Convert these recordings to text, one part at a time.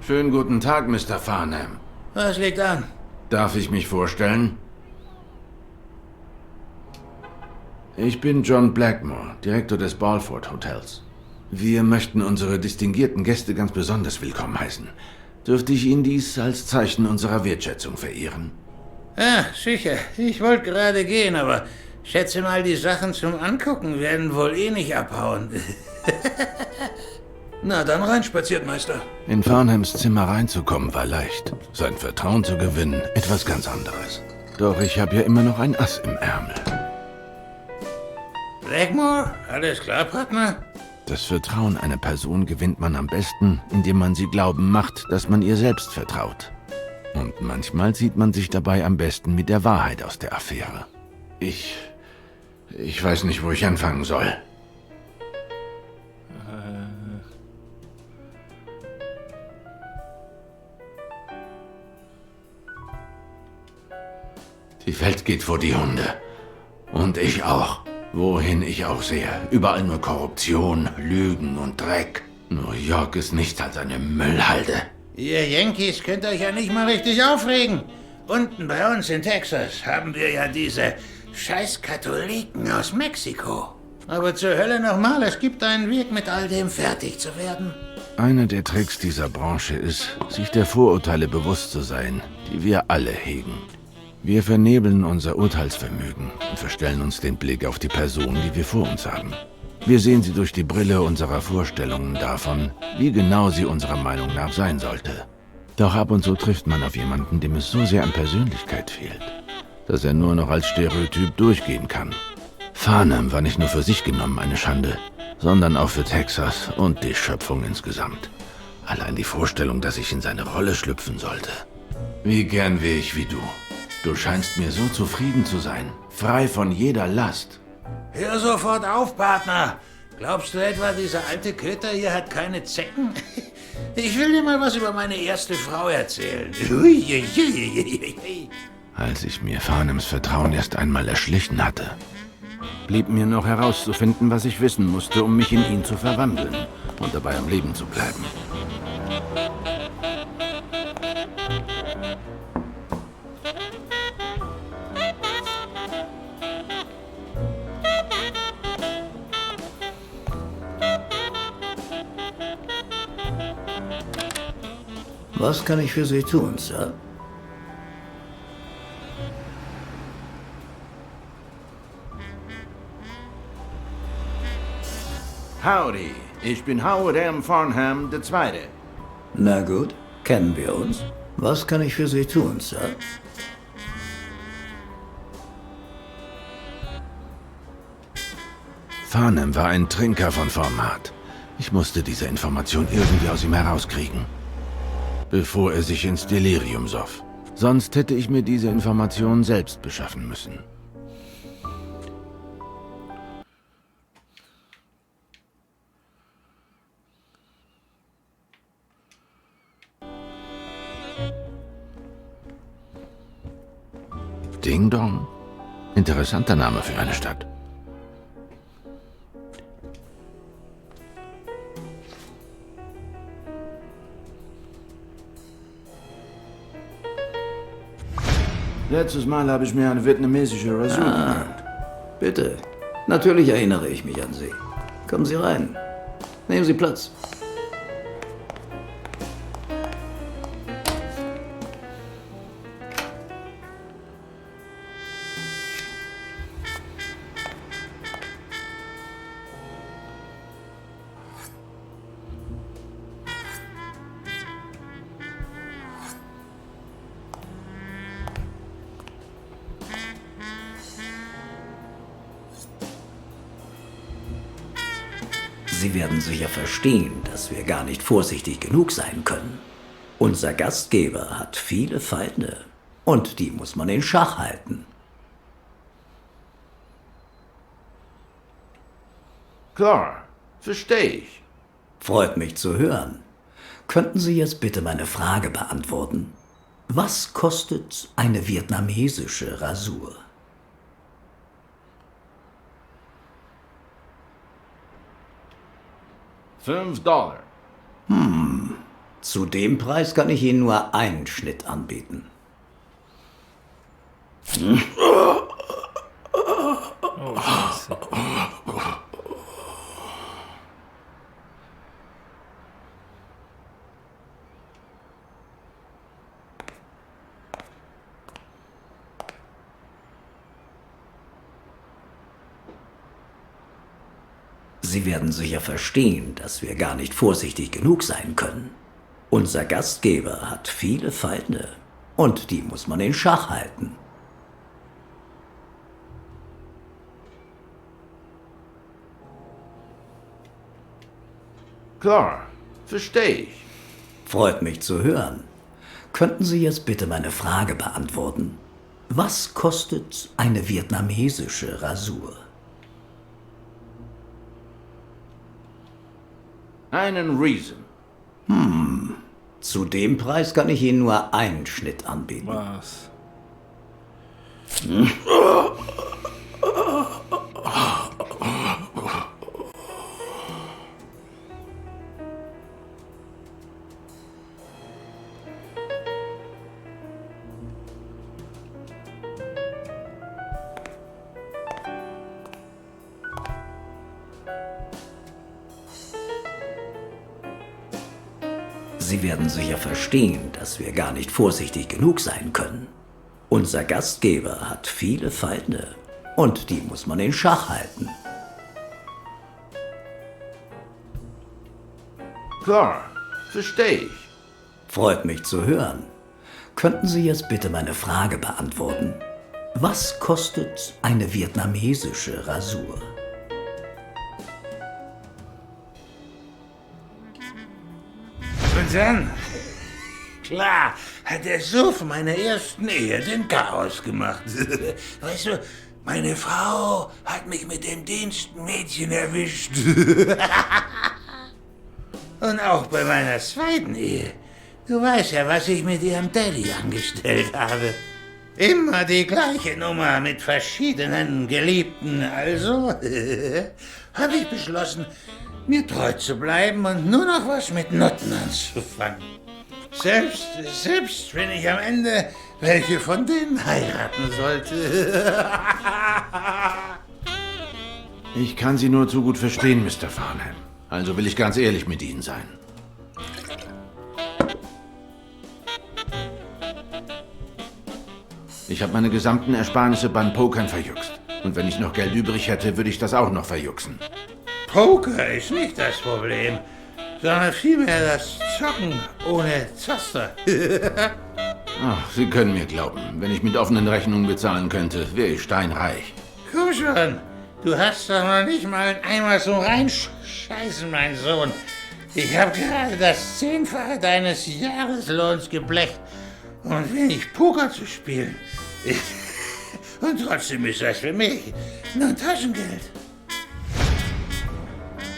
Schönen guten Tag, Mr. Farnham. Was liegt an? Darf ich mich vorstellen? Ich bin John Blackmore, Direktor des Balford Hotels. Wir möchten unsere distinguierten Gäste ganz besonders willkommen heißen. Dürfte ich Ihnen dies als Zeichen unserer Wertschätzung verehren? Ja, sicher. Ich wollte gerade gehen, aber schätze mal, die Sachen zum Angucken werden wohl eh nicht abhauen. Na, dann reinspaziert, Meister. In Farnhams Zimmer reinzukommen war leicht. Sein Vertrauen zu gewinnen, etwas ganz anderes. Doch ich habe ja immer noch ein Ass im Ärmel. Blackmore? Alles klar, Partner? Das Vertrauen einer Person gewinnt man am besten, indem man sie glauben macht, dass man ihr selbst vertraut. Und manchmal sieht man sich dabei am besten mit der Wahrheit aus der Affäre. Ich weiß nicht, wo ich anfangen soll. Die Welt geht vor die Hunde. Und ich auch. Wohin ich auch sehe. Überall nur Korruption, Lügen und Dreck. New York ist nichts als eine Müllhalde. Ihr Yankees könnt euch ja nicht mal richtig aufregen. Unten bei uns in Texas haben wir ja diese scheiß Katholiken aus Mexiko. Aber zur Hölle nochmal, es gibt einen Weg, mit all dem fertig zu werden. Einer der Tricks dieser Branche ist, sich der Vorurteile bewusst zu sein, die wir alle hegen. Wir vernebeln unser Urteilsvermögen und verstellen uns den Blick auf die Person, die wir vor uns haben. Wir sehen sie durch die Brille unserer Vorstellungen davon, wie genau sie unserer Meinung nach sein sollte. Doch ab und zu trifft man auf jemanden, dem es so sehr an Persönlichkeit fehlt, dass er nur noch als Stereotyp durchgehen kann. Farnham war nicht nur für sich genommen eine Schande, sondern auch für Texas und die Schöpfung insgesamt. Allein die Vorstellung, dass ich in seine Rolle schlüpfen sollte. Wie gern wäre ich wie du. Du scheinst mir so zufrieden zu sein, frei von jeder Last. Hör sofort auf, Partner. Glaubst du etwa, dieser alte Köter hier hat keine Zecken? Ich will dir mal was über meine erste Frau erzählen. Als ich mir Farnhams Vertrauen erst einmal erschlichen hatte, blieb mir noch herauszufinden, was ich wissen musste, um mich in ihn zu verwandeln und dabei am Leben zu bleiben. Was kann ich für Sie tun, Sir? Howdy, ich bin Howard M. Farnham II. Na gut, kennen wir uns. Was kann ich für Sie tun, Sir? Farnham war ein Trinker von Format. Ich musste diese Information irgendwie aus ihm herauskriegen, bevor er sich ins Delirium soff. Sonst hätte ich mir diese Information selbst beschaffen müssen. Ding Dong? Interessanter Name für eine Stadt. Letztes Mal habe ich mir eine vietnamesische Rasur gemacht. Bitte. Natürlich erinnere ich mich an Sie. Kommen Sie rein. Nehmen Sie Platz. Sie werden sicher verstehen, dass wir gar nicht vorsichtig genug sein können. Unser Gastgeber hat viele Feinde und die muss man in Schach halten. Klar, verstehe ich. Freut mich zu hören. Könnten Sie jetzt bitte meine Frage beantworten? Was kostet eine vietnamesische Rasur? $5. Zu dem Preis kann ich Ihnen nur einen Schnitt anbieten. Oh, Scheiße. Sie werden sicher verstehen, dass wir gar nicht vorsichtig genug sein können. Unser Gastgeber hat viele Feinde und die muss man in Schach halten. Klar, verstehe ich. Freut mich zu hören. Könnten Sie jetzt bitte meine Frage beantworten? Was kostet eine vietnamesische Rasur? Einen Reason. Zu dem Preis kann ich Ihnen nur einen Schnitt anbieten. Was? Sie werden sicher verstehen, dass wir gar nicht vorsichtig genug sein können. Unser Gastgeber hat viele Feinde und die muss man in Schach halten. Klar, verstehe ich. Freut mich zu hören. Könnten Sie jetzt bitte meine Frage beantworten? Was kostet eine vietnamesische Rasur? Und dann, klar, hat der Suff meiner ersten Ehe den Chaos gemacht. Weißt du, meine Frau hat mich mit dem Dienstmädchen erwischt. Und auch bei meiner zweiten Ehe. Du weißt ja, was ich mit ihrem Daddy angestellt habe. Immer die gleiche Nummer mit verschiedenen Geliebten. Also habe ich beschlossen, mir treu zu bleiben und nur noch was mit Nutten anzufangen. Selbst wenn ich am Ende welche von denen heiraten sollte. Ich kann Sie nur zu gut verstehen, Mr. Farnham. Also will ich ganz ehrlich mit Ihnen sein. Ich habe meine gesamten Ersparnisse beim Pokern verjuckst. Und wenn ich noch Geld übrig hätte, würde ich das auch noch verjucksen. Poker ist nicht das Problem, sondern vielmehr das Zocken ohne Zaster. Ach, Sie können mir glauben, wenn ich mit offenen Rechnungen bezahlen könnte, wäre ich steinreich. Komm schon, du hast doch noch nicht mal einmal so reinscheißen, mein Sohn. Ich habe gerade das 10-fache deines Jahreslohns geblecht, um wenig Poker zu spielen. Und trotzdem ist das für mich nur Taschengeld.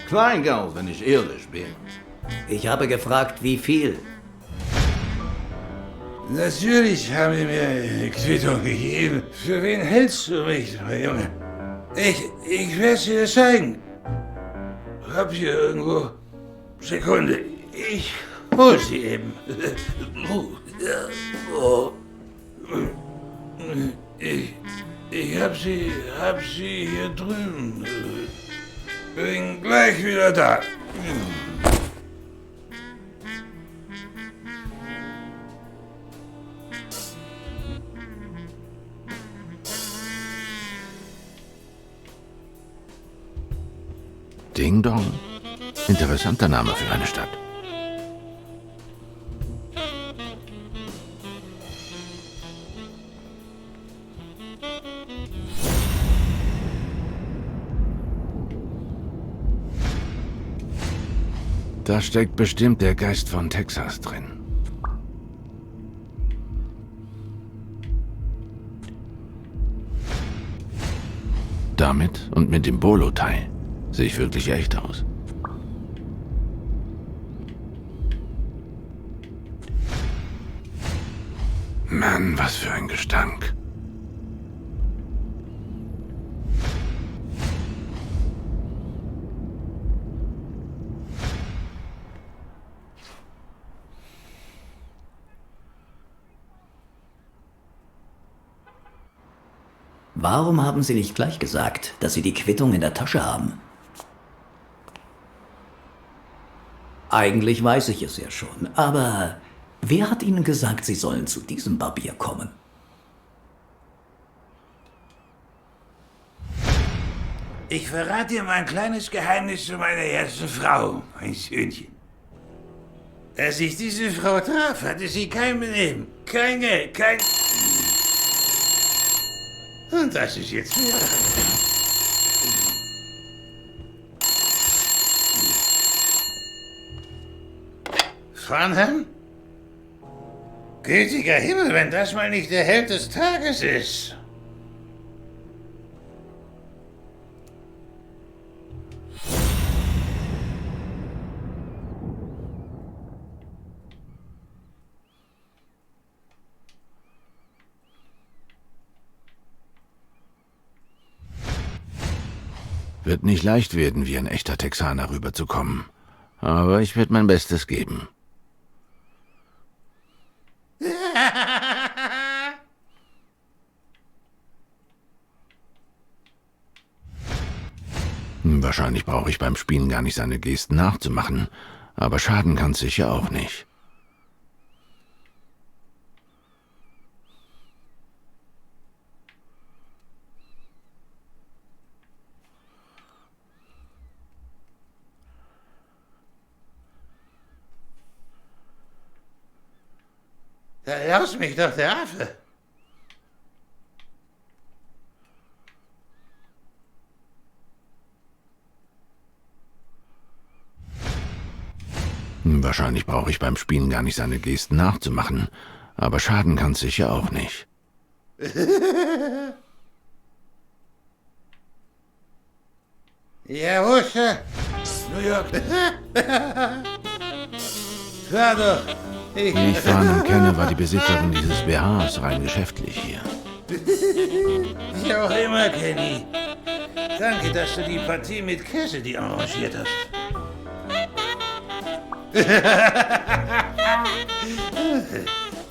Kleingeld, wenn ich ehrlich bin. Ich habe gefragt, wie viel? Natürlich haben die mir eine Quittung gegeben. Für wen hältst du mich, mein Junge? Ich werde es dir zeigen. Hab hier irgendwo... Sekunde, ich hol sie eben. Ich hab sie hier drüben. Bin gleich wieder da. Ding Dong? Interessanter Name für eine Stadt. Da steckt bestimmt der Geist von Texas drin. Damit und mit dem Bolo-Teil sehe ich wirklich echt aus. Mann, was für ein Gestank. Warum haben Sie nicht gleich gesagt, dass Sie die Quittung in der Tasche haben? Eigentlich weiß ich es ja schon, aber wer hat Ihnen gesagt, Sie sollen zu diesem Barbier kommen? Ich verrate dir mein kleines Geheimnis zu meiner ersten Frau, mein Söhnchen. Als ich diese Frau traf, hatte sie kein Benehmen, kein Geld, kein... Und das ist jetzt mir. Farnham? Gütiger Himmel, wenn das mal nicht der Held des Tages ist. Wird nicht leicht werden, wie ein echter Texaner rüberzukommen. Aber ich werde mein Bestes geben. Wahrscheinlich brauche ich beim Spielen gar nicht seine Gesten nachzumachen, aber schaden kann's sicher auch nicht. Da laus mich doch der Affe. Wahrscheinlich brauche ich beim Spielen gar nicht seine Gesten nachzumachen, aber schaden kann's sicher auch nicht. Ja, wo ist er? New York. Klar doch. Wie ich Farnham kenne, war die Besitzerin dieses BHs rein geschäftlich hier. Wie auch immer, Kenny. Danke, dass du die Partie mit Cassidy arrangiert hast.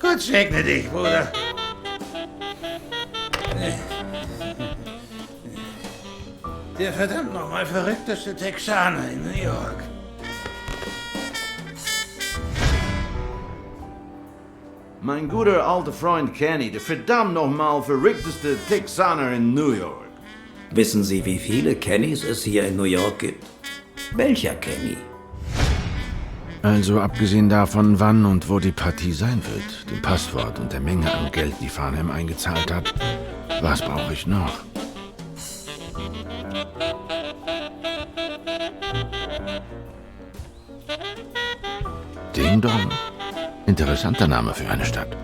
Gott segne dich, Bruder. Der verdammt nochmal verrückteste Texaner in New York. Mein guter alter Freund Kenny, der verdammt nochmal verrückteste Texaner in New York. Wissen Sie, wie viele Kennys es hier in New York gibt? Welcher Kenny? Also abgesehen davon, wann und wo die Partie sein wird, dem Passwort und der Menge an Geld, die Farnham eingezahlt hat, was brauche ich noch? Ding Dong? Interessanter Name für eine Stadt.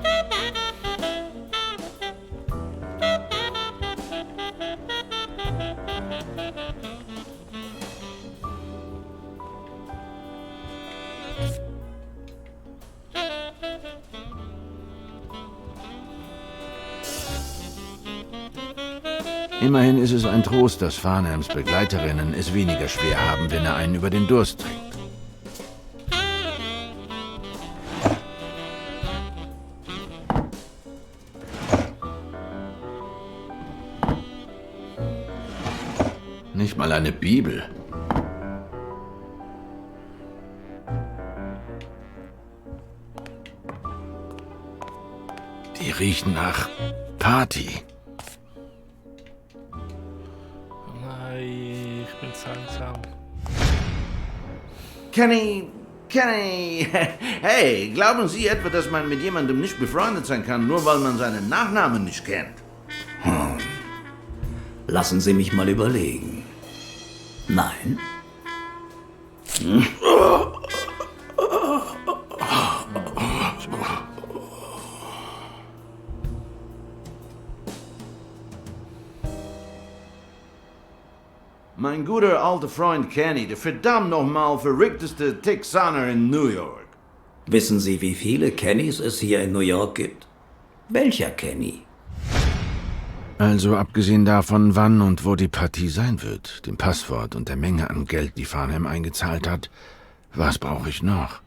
Immerhin ist es ein Trost, dass Farnhams Begleiterinnen es weniger schwer haben, wenn er einen über den Durst trinkt. Nicht mal eine Bibel. Die riechen nach Party. Nein, ich bin zu langsam. Kenny, hey, glauben Sie etwa, dass man mit jemandem nicht befreundet sein kann, nur weil man seinen Nachnamen nicht kennt? Lassen Sie mich mal überlegen. Nein? Mein guter alter Freund Kenny, der verdammt nochmal verrückteste Texaner in New York. Wissen Sie, wie viele Kennys es hier in New York gibt? Welcher Kenny? Also abgesehen davon, wann und wo die Partie sein wird, dem Passwort und der Menge an Geld, die Farnham eingezahlt hat, was brauche ich noch?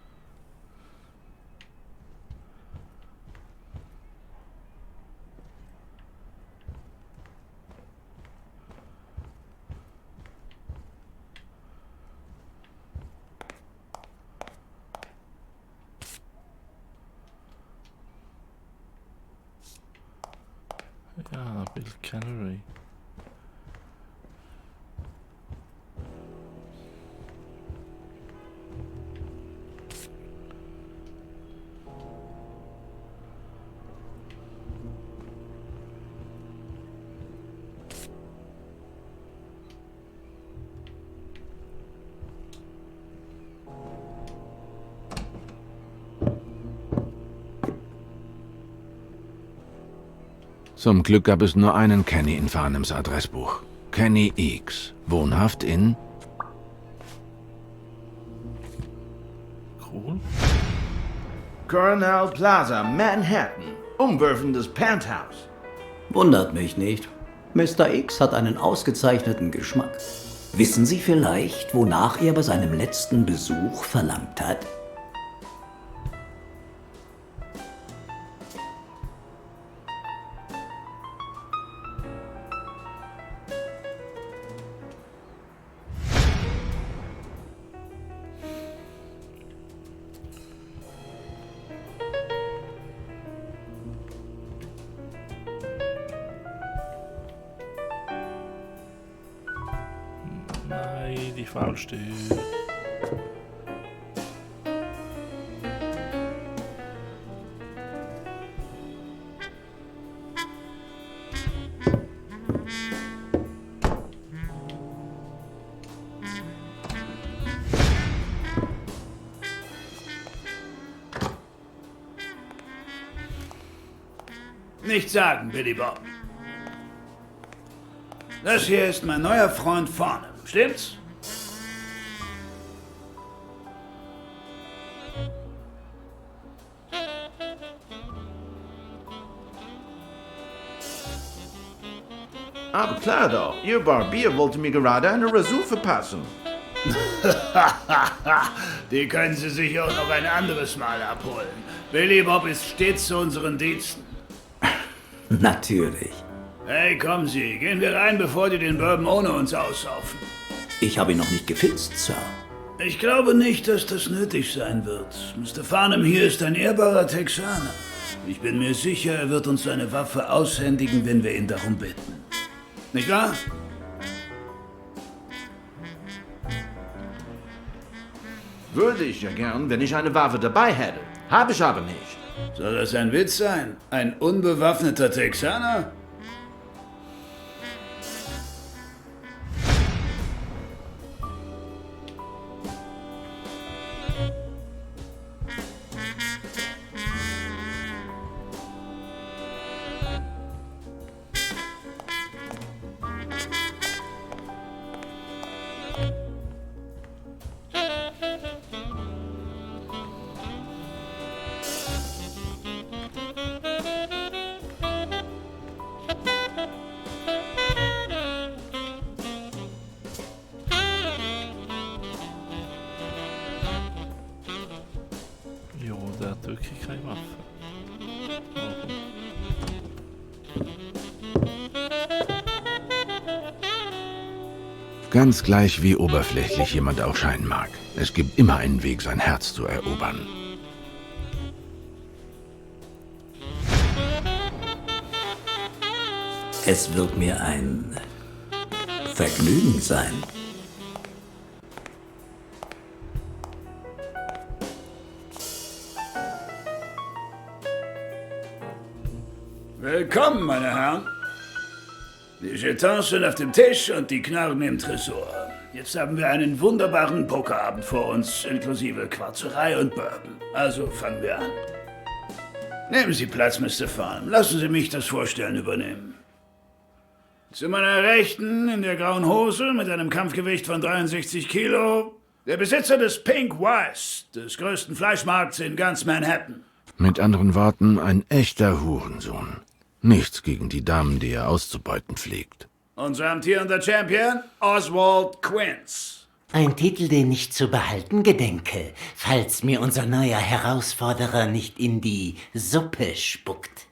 Ja, Bill Cannery. Zum Glück gab es nur einen Kenny in Farnhams Adressbuch. Kenny Eakes, wohnhaft in... Cool. Coronel Plaza, Manhattan. Umwerfendes Penthouse. Wundert mich nicht. Mr. X hat einen ausgezeichneten Geschmack. Wissen Sie vielleicht, wonach er bei seinem letzten Besuch verlangt hat? Nein, die Faulstühle. Nicht sagen, Billy Bob. Das hier ist mein neuer Freund Farnham, stimmt's? Aber klar doch, Ihr Barbier wollte mir gerade eine Rasur verpassen. Die können Sie sich auch noch ein anderes Mal abholen. Billy Bob ist stets zu unseren Diensten. Natürlich. Hey, kommen Sie, gehen wir rein, bevor die den Bourbon ohne uns aussaufen. Ich habe ihn noch nicht gefilzt, Sir. Ich glaube nicht, dass das nötig sein wird. Mr. Farnham hier ist ein ehrbarer Texaner. Ich bin mir sicher, er wird uns seine Waffe aushändigen, wenn wir ihn darum bitten. Nicht wahr? Würde ich ja gern, wenn ich eine Waffe dabei hätte. Habe ich aber nicht. Soll das ein Witz sein? Ein unbewaffneter Texaner? Ja, der hat wirklich keine Waffe. Aber Ganz gleich, wie oberflächlich jemand auch scheinen mag. Es gibt immer einen Weg, sein Herz zu erobern. Es wird mir ein Vergnügen sein. Willkommen, meine Herren. Die Jetons sind auf dem Tisch und die Knarren im Tresor. Jetzt haben wir einen wunderbaren Pokerabend vor uns, inklusive Quarzerei und Bourbon. Also fangen wir an. Nehmen Sie Platz, Mr. Farnham. Lassen Sie mich das Vorstellen übernehmen. Zu meiner Rechten, in der grauen Hose, mit einem Kampfgewicht von 63 Kilo, der Besitzer des Pink West, des größten Fleischmarkts in ganz Manhattan. Mit anderen Worten, ein echter Hurensohn. Nichts gegen die Damen, die er auszubeuten pflegt. Unser amtierender Champion, Oswald Quince. Ein Titel, den ich zu behalten gedenke, falls mir unser neuer Herausforderer nicht in die Suppe spuckt.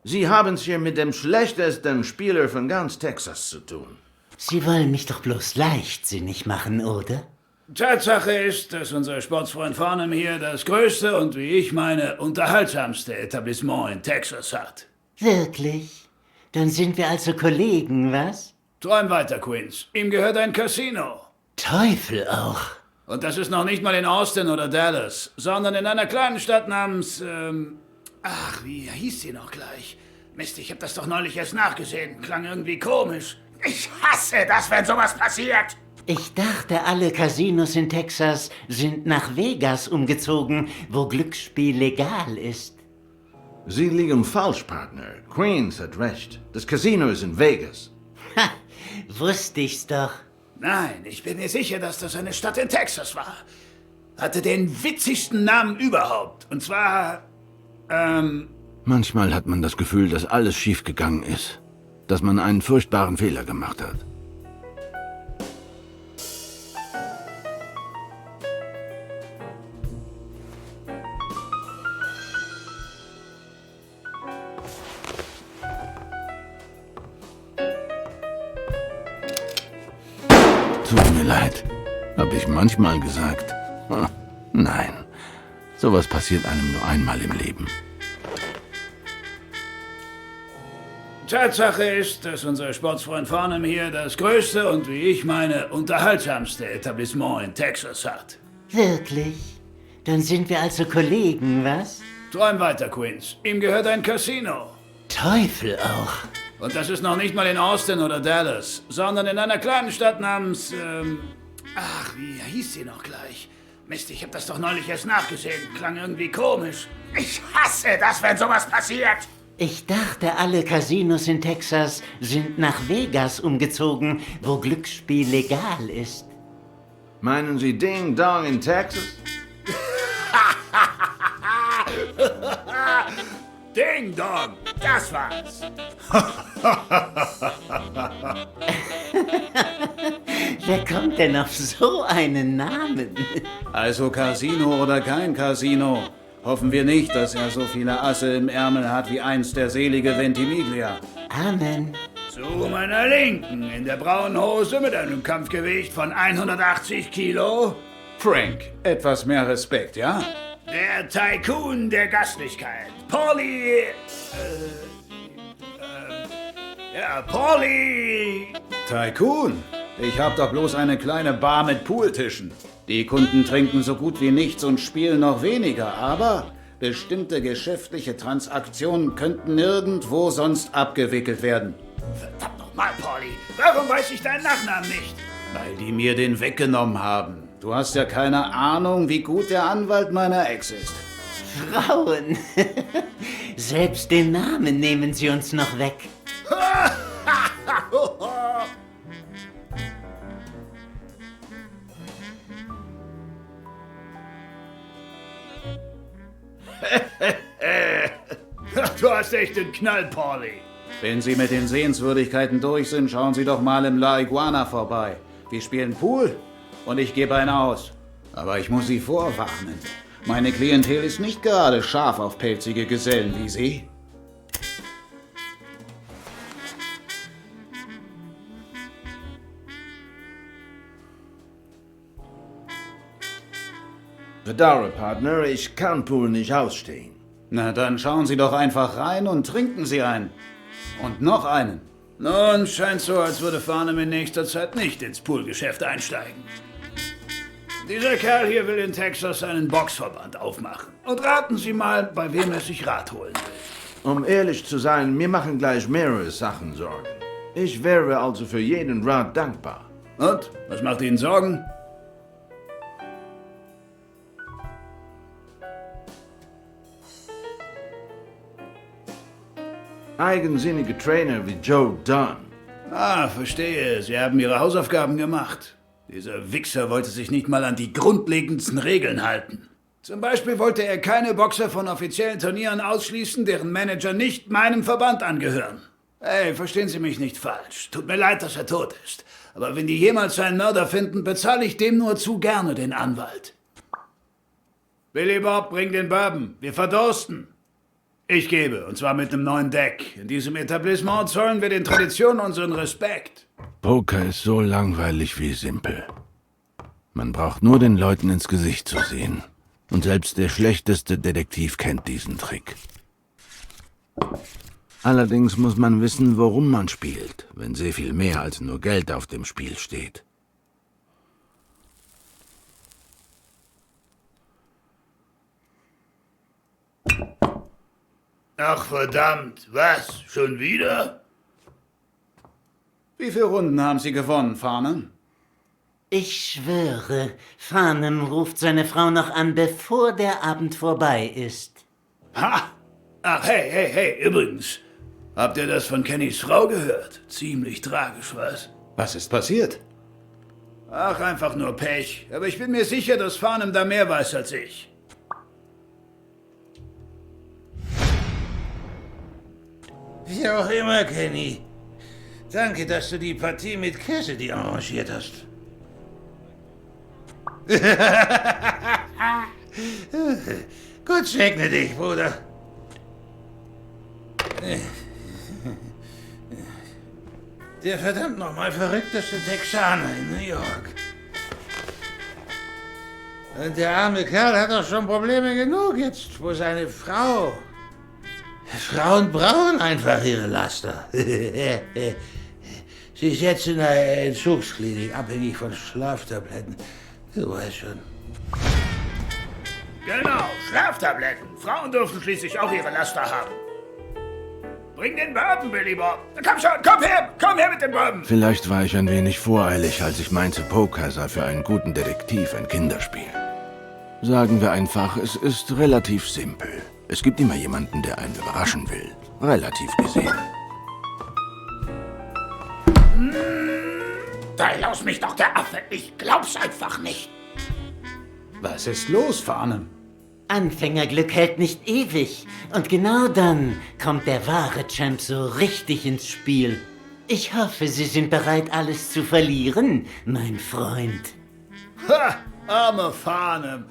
Sie haben es hier mit dem schlechtesten Spieler von ganz Texas zu tun. Sie wollen mich doch bloß leichtsinnig machen, oder? Tatsache ist, dass unser Sportsfreund Farnham hier das größte und, wie ich meine, unterhaltsamste Etablissement in Texas hat. Wirklich? Dann sind wir also Kollegen, was? Träum weiter, Queens. Ihm gehört ein Casino. Teufel auch. Und das ist noch nicht mal in Austin oder Dallas, sondern in einer kleinen Stadt namens, wie hieß sie noch gleich? Mist, ich hab das doch neulich erst nachgesehen. Klang irgendwie komisch. Ich hasse das, wenn sowas passiert. Ich dachte, alle Casinos in Texas sind nach Vegas umgezogen, wo Glücksspiel legal ist. Sie liegen falsch, Partner. Queens hat recht. Das Casino ist in Vegas. Ha, wusste ich's doch. Nein, ich bin mir sicher, dass das eine Stadt in Texas war. Hatte den witzigsten Namen überhaupt. Und zwar, Manchmal hat man das Gefühl, dass alles schiefgegangen ist. Dass man einen furchtbaren Fehler gemacht hat. Tut mir leid. Hab ich manchmal gesagt. Nein. Sowas passiert einem nur einmal im Leben. Tatsache ist, dass unser Sportsfreund Farnham hier das größte und, wie ich meine, unterhaltsamste Etablissement in Texas hat. Wirklich? Dann sind wir also Kollegen, was? Träum weiter, Queens. Ihm gehört ein Casino. Teufel auch. Und das ist noch nicht mal in Austin oder Dallas, sondern in einer kleinen Stadt namens, wie hieß sie noch gleich? Mist, ich hab das doch neulich erst nachgesehen. Klang irgendwie komisch. Ich hasse das, wenn sowas passiert. Ich dachte, alle Casinos in Texas sind nach Vegas umgezogen, wo Glücksspiel legal ist. Meinen Sie Ding Dong in Texas? Ding Dong, das war's. Wer kommt denn auf so einen Namen? Also Casino oder kein Casino. Hoffen wir nicht, dass er so viele Asse im Ärmel hat wie einst der selige Ventimiglia. Amen. Zu meiner Linken, in der braunen Hose mit einem Kampfgewicht von 180 Kilo, Frank, etwas mehr Respekt, ja? der Tycoon der Gastlichkeit, Paulie... Paulie... Tycoon? Ich hab doch bloß eine kleine Bar mit Pooltischen. Die Kunden trinken so gut wie nichts und spielen noch weniger, aber bestimmte geschäftliche Transaktionen könnten nirgendwo sonst abgewickelt werden. Verdammt nochmal, Paulie, warum weiß ich deinen Nachnamen nicht? Weil die mir den weggenommen haben. Du hast ja keine Ahnung, wie gut der Anwalt meiner Ex ist. Frauen. Selbst den Namen nehmen sie uns noch weg. Du hast echt den Knall, Paulie. Wenn Sie mit den Sehenswürdigkeiten durch sind, schauen Sie doch mal im La Iguana vorbei. Wir spielen Pool und ich gebe einen aus. Aber ich muss Sie vorwarnen. Meine Klientel ist nicht gerade scharf auf pelzige Gesellen wie Sie. Bedauere, Partner, ich kann Pool nicht ausstehen. Na, dann schauen Sie doch einfach rein und trinken Sie einen. Und noch einen. Nun, scheint so, als würde Farnham in nächster Zeit nicht ins Poolgeschäft einsteigen. Dieser Kerl hier will in Texas einen Boxverband aufmachen. Und raten Sie mal, bei wem er sich Rat holen will. Um ehrlich zu sein, mir machen gleich mehrere Sachen Sorgen. Ich wäre also für jeden Rat dankbar. Und? Was macht Ihnen Sorgen? Eigensinnige Trainer wie Joe Dunn. Ah, verstehe. Sie haben Ihre Hausaufgaben gemacht. Dieser Wichser wollte sich nicht mal an die grundlegendsten Regeln halten. Zum Beispiel wollte er keine Boxer von offiziellen Turnieren ausschließen, deren Manager nicht meinem Verband angehören. Hey, verstehen Sie mich nicht falsch. Tut mir leid, dass er tot ist. Aber wenn die jemals einen Mörder finden, bezahle ich dem nur zu gerne den Anwalt. Billy Bob, bring den Bourbon. Wir verdursten. Ich gebe, und zwar mit einem neuen Deck. In diesem Etablissement zollen wir den Traditionen unseren Respekt. Poker ist so langweilig wie simpel. Man braucht nur den Leuten ins Gesicht zu sehen. Und selbst der schlechteste Detektiv kennt diesen Trick. Allerdings muss man wissen, worum man spielt, wenn sehr viel mehr als nur Geld auf dem Spiel steht. Ach verdammt, was? Schon wieder? Wie viele Runden haben Sie gewonnen, Farnham? Ich schwöre, Farnham ruft seine Frau noch an, bevor der Abend vorbei ist. Ha! Ach, hey, übrigens. Habt ihr das von Kennys Frau gehört? Ziemlich tragisch, was? Was ist passiert? Ach, einfach nur Pech. Aber ich bin mir sicher, dass Farnham da mehr weiß als ich. Wie auch immer, Kenny. Danke, dass du die Partie mit Cassidy arrangiert hast. Gott segne dich, Bruder. Der verdammt nochmal verrückteste Texaner in New York. Und der arme Kerl hat doch schon Probleme genug jetzt, wo seine Frau... Frauen brauchen einfach ihre Laster. Sie ist jetzt in einer Entzugsklinik, abhängig von Schlaftabletten. Du weißt schon. Genau, Schlaftabletten. Frauen dürfen schließlich auch ihre Laster haben. Bring den Bourbon, Billy Bob. Komm schon, komm her mit dem Bourbon. Vielleicht war ich ein wenig voreilig, als ich meinte, Poker sei für einen guten Detektiv ein Kinderspiel. Sagen wir einfach, es ist relativ simpel. Es gibt immer jemanden, der einen überraschen will. Relativ gesehen. Da laus mich doch der Affe. Ich glaub's einfach nicht. Was ist los, Farnham? Anfängerglück hält nicht ewig. Und genau dann kommt der wahre Champ so richtig ins Spiel. Ich hoffe, Sie sind bereit, alles zu verlieren, mein Freund. Ha, armer Farnham.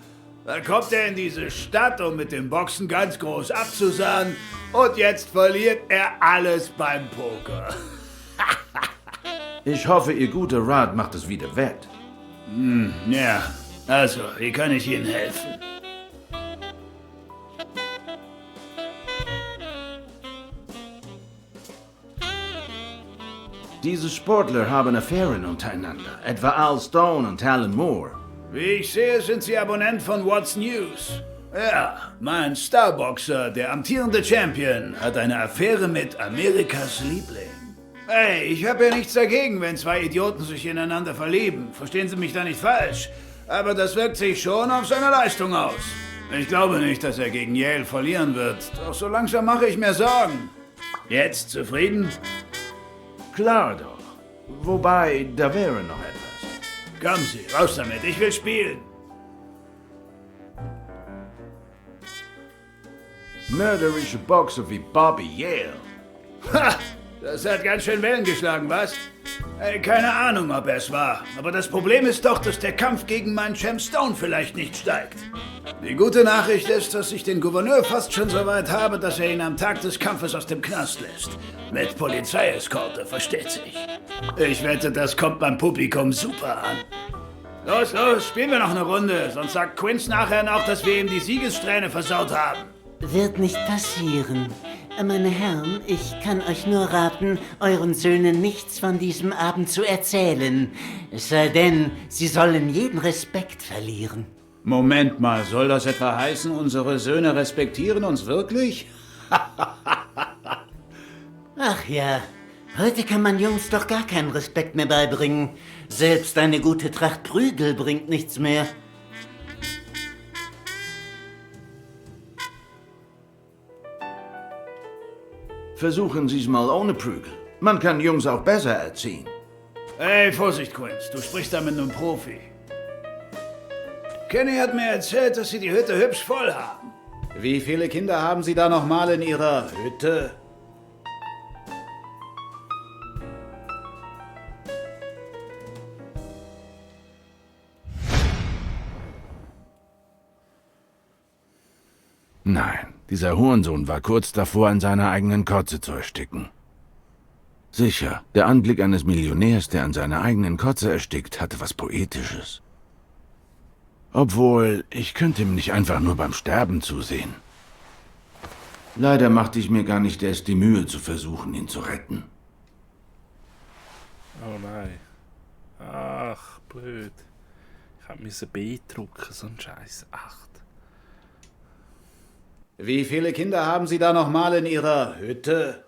Da kommt er in diese Stadt, um mit dem Boxen ganz groß abzusahnen. Und jetzt verliert er alles beim Poker. Ich hoffe, Ihr guter Rat macht es wieder wett. Ja, also, wie kann ich Ihnen helfen? Diese Sportler haben Affären untereinander, etwa Al Stone und Alan Moore. Wie ich sehe, sind Sie Abonnent von What's News. Ja, mein Starboxer, der amtierende Champion, hat eine Affäre mit Amerikas Liebling. Hey, ich habe ja nichts dagegen, wenn zwei Idioten sich ineinander verlieben. Verstehen Sie mich da nicht falsch. Aber das wirkt sich schon auf seine Leistung aus. Ich glaube nicht, dass er gegen Yale verlieren wird. Doch so langsam mache ich mir Sorgen. Jetzt zufrieden? Klar doch. Wobei, da wäre noch etwas. Kommen Sie, raus damit, ich will spielen. Mörderische Boxer wie Bobby Yale. Ha! Das hat ganz schön Wellen geschlagen, was? Keine Ahnung, ob er es war. Aber das Problem ist doch, dass der Kampf gegen meinen Champ Stone vielleicht nicht steigt. Die gute Nachricht ist, dass ich den Gouverneur fast schon so weit habe, dass er ihn am Tag des Kampfes aus dem Knast lässt. Mit Polizeieskorte, versteht sich. Ich wette, das kommt beim Publikum super an. Los, spielen wir noch eine Runde, sonst sagt Quince nachher noch, dass wir ihm die Siegessträhne versaut haben. Wird nicht passieren. Meine Herren, ich kann euch nur raten, euren Söhnen nichts von diesem Abend zu erzählen. Es sei denn, sie sollen jeden Respekt verlieren. Moment mal, soll das etwa heißen, unsere Söhne respektieren uns wirklich? Ach ja, heute kann man Jungs doch gar keinen Respekt mehr beibringen. Selbst eine gute Tracht Prügel bringt nichts mehr. Versuchen Sie es mal ohne Prügel. Man kann Jungs auch besser erziehen. Hey, Vorsicht, Quince, du sprichst da mit einem Profi. Kenny hat mir erzählt, dass Sie die Hütte hübsch voll haben. Wie viele Kinder haben Sie da noch mal in Ihrer Hütte? Nein, dieser Hurensohn war kurz davor, an seiner eigenen Kotze zu ersticken. Sicher, der Anblick eines Millionärs, der an seiner eigenen Kotze erstickt, hatte was Poetisches. Obwohl, ich könnte ihm nicht einfach nur beim Sterben zusehen. Leider machte ich mir gar nicht erst die Mühe zu versuchen, ihn zu retten. Oh nein. Ach, blöd. Ich musste B drucken, so ein Scheiß. 8. Wie viele Kinder haben Sie da nochmal in Ihrer Hütte?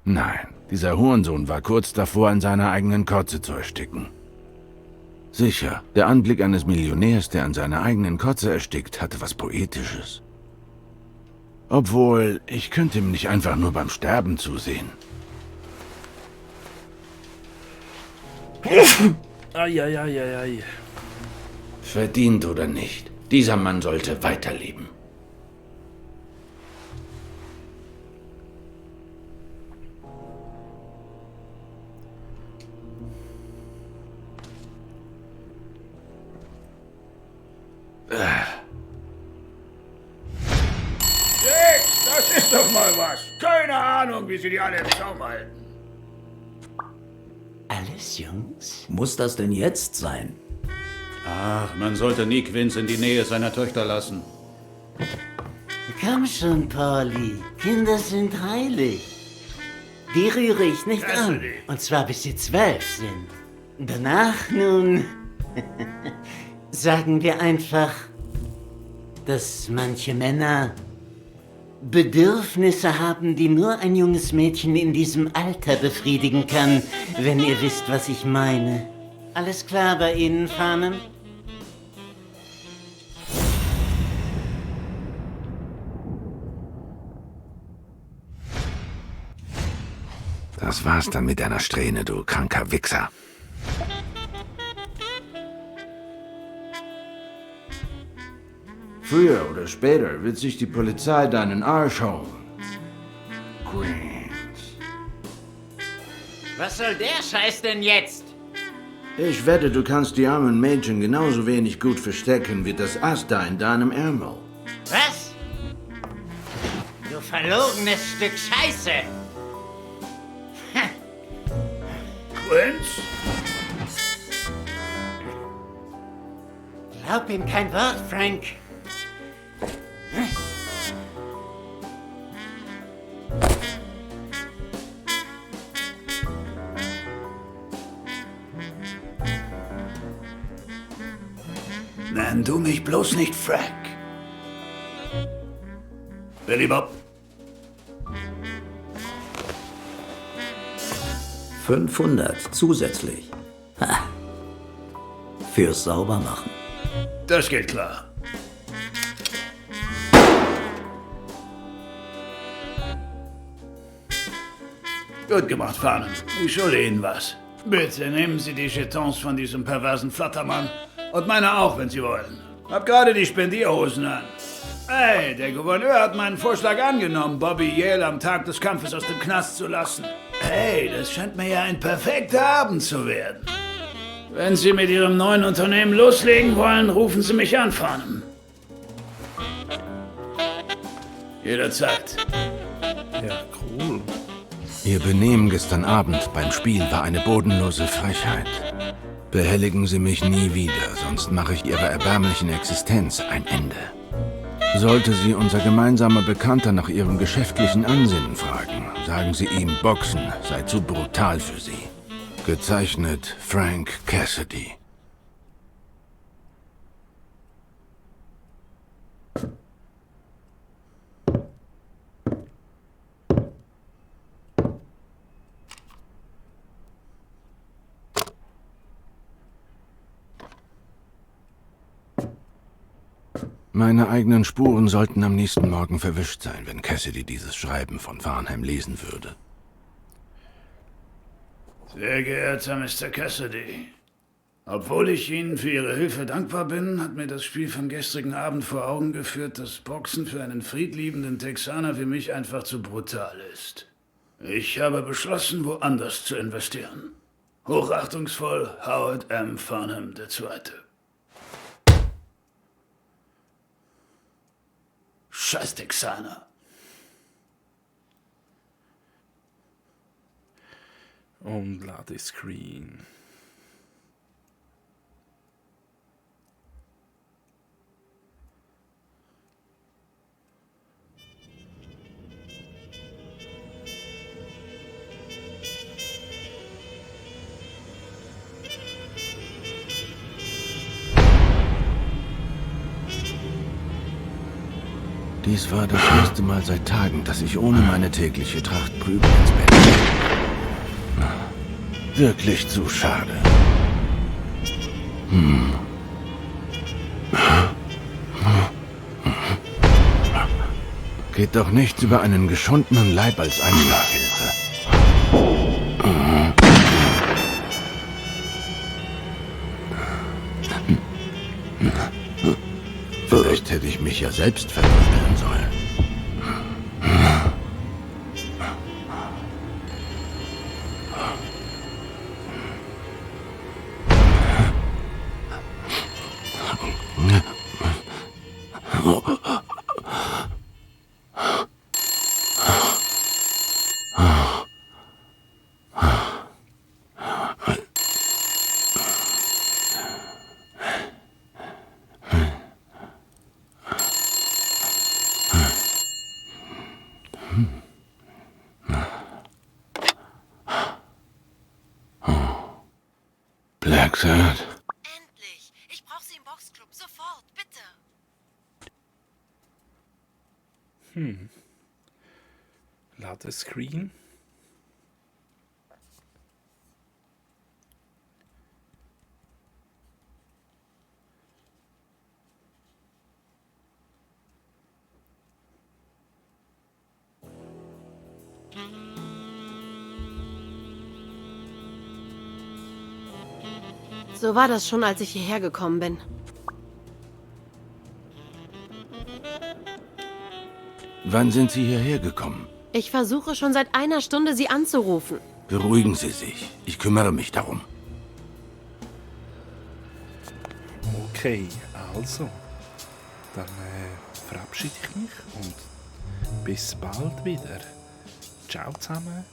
Nein, dieser Hurensohn war kurz davor, an seiner eigenen Kotze zu ersticken. Sicher, der Anblick eines Millionärs, der an seiner eigenen Kotze erstickt, hatte was Poetisches. Obwohl, ich könnte ihm nicht einfach nur beim Sterben zusehen. Eieieiei. Verdient oder nicht, dieser Mann sollte weiterleben. Das ist doch mal was. Keine Ahnung, wie sie die alle im Zaum halten. Alles, Jungs? Muss das denn jetzt sein? Ach, man sollte nie Quince in die Nähe seiner Töchter lassen. Komm schon, Pauli. Kinder sind heilig. Die rühre ich nicht an. Und zwar bis sie 12 sind. Danach nun... sagen wir einfach, dass manche Männer Bedürfnisse haben, die nur ein junges Mädchen in diesem Alter befriedigen kann, wenn ihr wisst, was ich meine. Alles klar bei Ihnen, Farnham? Das war's dann mit deiner Strähne, du kranker Wichser. Früher oder später wird sich die Polizei deinen Arsch holen. Queens. Was soll der Scheiß denn jetzt? Ich wette, du kannst die armen Mädchen genauso wenig gut verstecken wie das Ass da in deinem Ärmel. Was? Du verlogenes Stück Scheiße! Quince? Glaub ihm kein Wort, Frank. Nenn du mich bloß nicht Frank. Billy Bob. 500 zusätzlich. Ha. Fürs Saubermachen. Das geht klar. Gut gemacht, Farnham. Ich schulde Ihnen was. Bitte nehmen Sie die Jetons von diesem perversen Flattermann. Und meine auch, wenn Sie wollen. Hab gerade die Spendierhosen an. Hey, der Gouverneur hat meinen Vorschlag angenommen, Bobby Yale am Tag des Kampfes aus dem Knast zu lassen. Hey, das scheint mir ja ein perfekter Abend zu werden. Wenn Sie mit Ihrem neuen Unternehmen loslegen wollen, rufen Sie mich an, Farnham. Jederzeit. Ja, cool. Ihr Benehmen gestern Abend beim Spiel war eine bodenlose Frechheit. Behelligen Sie mich nie wieder, sonst mache ich Ihrer erbärmlichen Existenz ein Ende. Sollte Sie unser gemeinsamer Bekannter nach Ihrem geschäftlichen Ansinnen fragen, sagen Sie ihm, Boxen sei zu brutal für Sie. Gezeichnet Frank Cassidy. Meine eigenen Spuren sollten am nächsten Morgen verwischt sein, wenn Cassidy dieses Schreiben von Farnham lesen würde. Sehr geehrter Mr. Cassidy, obwohl ich Ihnen für Ihre Hilfe dankbar bin, hat mir das Spiel vom gestrigen Abend vor Augen geführt, dass Boxen für einen friedliebenden Texaner wie mich einfach zu brutal ist. Ich habe beschlossen, woanders zu investieren. Hochachtungsvoll, Howard M. Farnham II. Scheiß Texaner. Und Ladescreen. Dies war das erste Mal seit Tagen, dass ich ohne meine tägliche Tracht Prügel ins Bett ging. Wirklich zu schade. Geht doch nichts über einen geschundenen Leib als Einschlafhilfe. Vielleicht hätte ich mich ja selbst verprügeln sollen. Blacksad. Endlich! Ich brauche Sie im Boxclub. Sofort, bitte! Ladescreen. So war das schon, als ich hierher gekommen bin. Wann sind Sie hierher gekommen? Ich versuche schon seit einer Stunde, Sie anzurufen. Beruhigen Sie sich. Ich kümmere mich darum. Okay, also. Dann verabschiede ich mich und bis bald wieder. Ciao zusammen.